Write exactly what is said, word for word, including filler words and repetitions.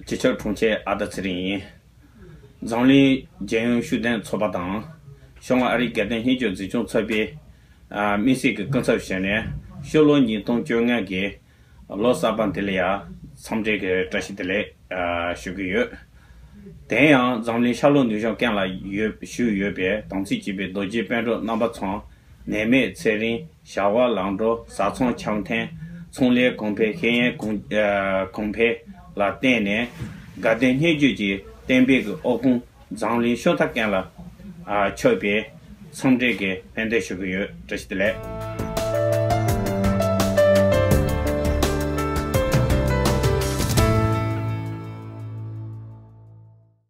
སྤྱི་ཁྱབ་དྲུང་ཆེ་ཨ་ད་ཚེ་རིང་ཡིན། འཛམ་གླིང་རྒྱལ་ཡོངས་ཤུགས་ལྡན་ཚོགས་པ་དང་། ཤོག་ངོས་ཨ་རིའི་དགའ་ལྡན་སྙན་ཞུ་འཛིན་སྐྱོང་ཚོགས་པའི་ཨ་དམིགས་བསལ་གྱི་སྐུ་ཚབ་ཞུས་ནས། ཤོ་ལོ་ཉིས་སྟོང་བཅོ་ལྔ་གི་ལོ་གསར་པ་འདི་ལ་ཡང་འཚམས་འདྲི་གི་བཀྲ་ཤིས་བདེ་ལེགས་ཨ་ཞུ་གི་ཡོད། དེ་ཡང་འཛམ་གླིང་ཤར་ལྷོ་ནུབ་བྱང་ཀུན་ལ་ཡོད་བཞུགས་ཡོད་པའི་དམ་ཚིག་ཅན་པའི་རྡོ་རྗེ་སྤུན་གྲོགས་རྣམ་པ་ཚོ་ནད་མེད་ཚེ་རིང་། བྱ་བ་ལམ་འགྲོ། བཟའ་ཚང་འཆམ་མཐུན། ཚོང་ལས་གོང་འཕེལ། ཤེས་ཡོན་གོང་ཨ་གོང་འཕེལ་ལ་བརྟེན་ནས། དགའ་ལྡན་སྙན་ཞུ་གི་གཏན་འབེབས་ཀྱི་དབུ་ཁུང་འཛམ་གླིང་ཤོག་ཁག་ཀུན་ལ་ཨ་ཕྱོགས་པའི་འཚམས་འདྲི་གི་ཕན་བདེ་ཞུ་གི་ཡོད། བཀྲ་ཤིས་བདེ་ལེགས།